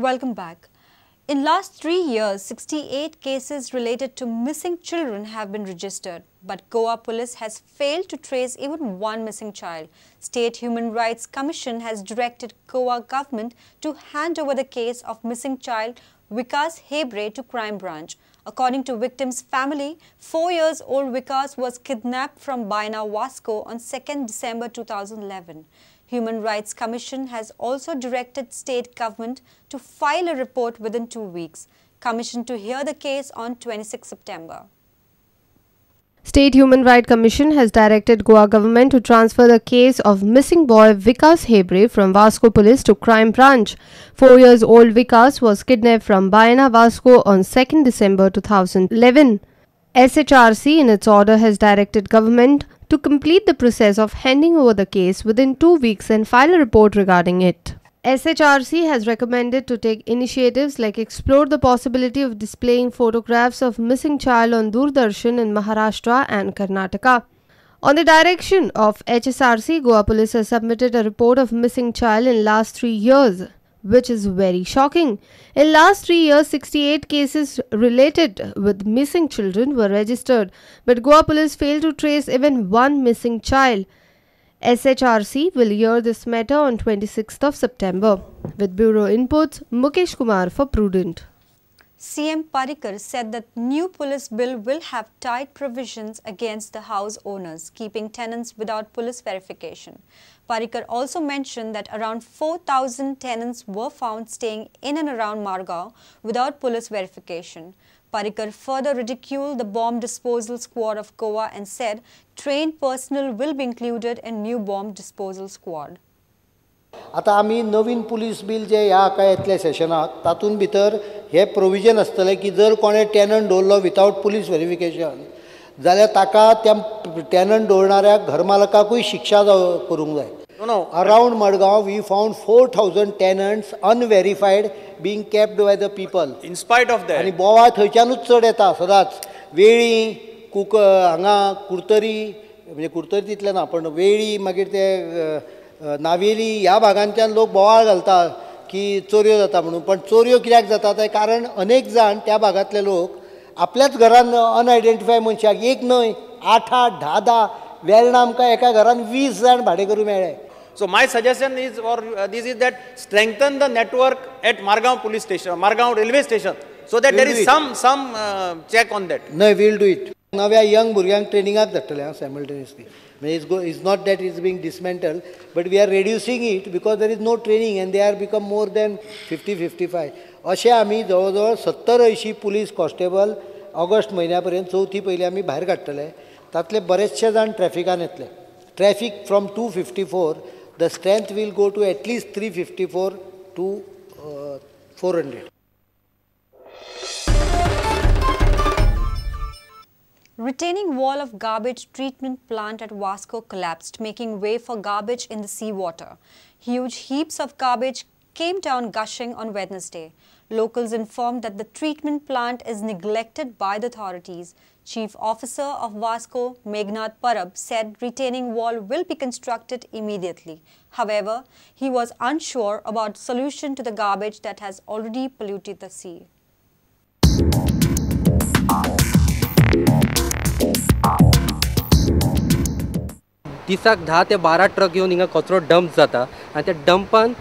Welcome back. In last 3 years, 68 cases related to missing children have been registered, but Goa police has failed to trace even one missing child. State Human Rights Commission has directed Goa government to hand over the case of missing child Vikas Hebre to Crime Branch. According to victim's family, 4 years old Vikas was kidnapped from Baina Vasco on 2nd December 2011. Human Rights Commission has also directed state government to file a report within 2 weeks. Commission to hear the case on 26 September. State Human Rights Commission has directed Goa government to transfer the case of missing boy Vikas Hebre from Vasco Police to Crime Branch. 4 years old Vikas was kidnapped from Baina Vasco on 2nd December 2011. SHRC in its order has directed government to complete the process of handing over the case within 2 weeks and file a report regarding it. SHRC has recommended to take initiatives like explore the possibility of displaying photographs of missing child on Doordarshan in Maharashtra and Karnataka. On the direction of HSRC, Goa Police has submitted a report of missing child in last 3 years, which is very shocking. In last 3 years, 68 cases related with missing children were registered, but Goa Police failed to trace even one missing child. SHRC will hear this matter on 26th of September. With Bureau inputs, Mukesh Kumar for Prudent. CM Parrikar said that new police bill will have tight provisions against the house owners, keeping tenants without police verification. Parrikar also mentioned that around 4,000 tenants were found staying in and around Margao without police verification. Parrikar further ridiculed the bomb disposal squad of Goa and said trained personnel will be included in new bomb disposal squad. आतां आमी नवीन police bill जे ह्या हाका येतले सेशनाक तातूंत भितर हे provision आसतलें की जर कोणें टेनंट दवरलो विथआवट पुलीस व्हेरिफिकेशन जाल्यार ताका त्या टेनंट दवरणाऱ्या घरमालकाकूय शिक्षा करूंक जाय. Around Madgaon we found 4,000 tenants unverified being kept by the people. In spite of that. आनी बोवाळ थंयच्यानूच चड येता सदांच. वेळी कुक हांगा कुर्तरी म्हणजे कुर्तरी तितलें ना पण वेळी मागीर ते नावेली ह्या भागांच्यान लोक बोवाळ घालता की चोरयो जाता म्हणून. पण चोरयो कित्याक जाता तें कारण अनेक जाण त्या भागांतले लोक आपल्याच घरान अनआयडेंटिफाय मनशाक एक न्हय 8 8 10 10 वेर्णा आमकां एका घरान 20 जाण भाडें करूं मेळ्ळे. So my suggestion is or this is that strengthen the network at Margao police station, Margao railway station, so that there is some check on that. न्हय, वील do it. नव्या यंग भुरग्यांक ट्रेनिंगाक धाडटले हांव simultaneously. It's not that it's being dismantled, but we are reducing it because there is no training and they are become more than 50-55. अशें आमी जवळ जवळ 70-80 police constable August म्हयन्या पर्यंत चवथी पयलीं आमी भायर काडटले. तातले बरेचशे जाण ट्रॅफिकान येतले. Traffic from 254 the strength will go to at least 354 to 400. Retaining wall of garbage treatment plant at Vasco collapsed, making way for garbage in the seawater. Huge heaps of garbage came down gushing on Wednesday. Locals informed that the treatment plant is neglected by the authorities. Chief Officer of Vasco, Meghnad Parab, said retaining wall will be constructed immediately. However, he was unsure about solution to the garbage that has already polluted the sea. दिसाक 10 ते 12 truck येवन हिंगा कचरो dump जाता आनी त्या डंपान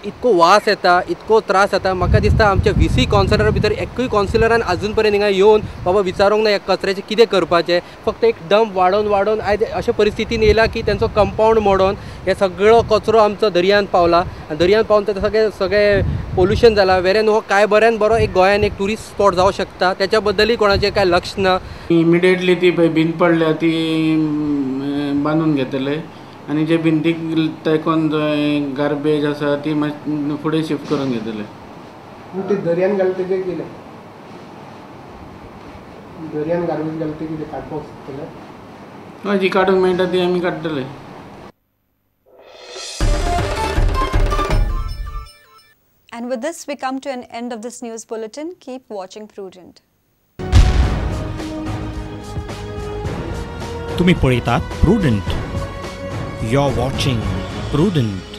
इतको वास येता, इतको त्रास जाता. म्हाका दिसता आमच्या व्ही सी कौन्सिलरा भितर एकूय कौन्सिलरान अजून पर्यंत हिंगा येवन बाबा विचारूंक ना ह्या कचऱ्याचें कितें करपाचें. फक्त एक डंप वाडोवन वाडोवन आयज अशे परिस्थितीन येयला की तेंचो कंपावंड मोडोन हे सगळो कचरो आमचो दर्यान पावला आनी दर्यान पावून तें सगळें सगळें पोल्युशन जाला. वेरेन हो काय बऱ्यान बरो एक गोंयान एक ट्युरिस्ट स्पॉट जावं शकता, त्याच्या बद्दलूय कोणाचें काय लक्ष ना. इमिडिएटली ती पळय भिंत पडल्या ती बांदून घेतले आनी जे भिंतीक तेंकोन जंय गार्बेज आसा ती मातशी फुडें शिफ्ट करून घेतले. ते दर्यान घालता तेजें कितें? दर्यान गार्बेज घालता कितें काडपाक सोदतले? हय, जी काडूंक मेळटा ती आमी काडटले. And with this, we come to an end of this news bulletin. Keep watching Prudent. तुम्ही पळयतात Prudent. You're watching Prudent.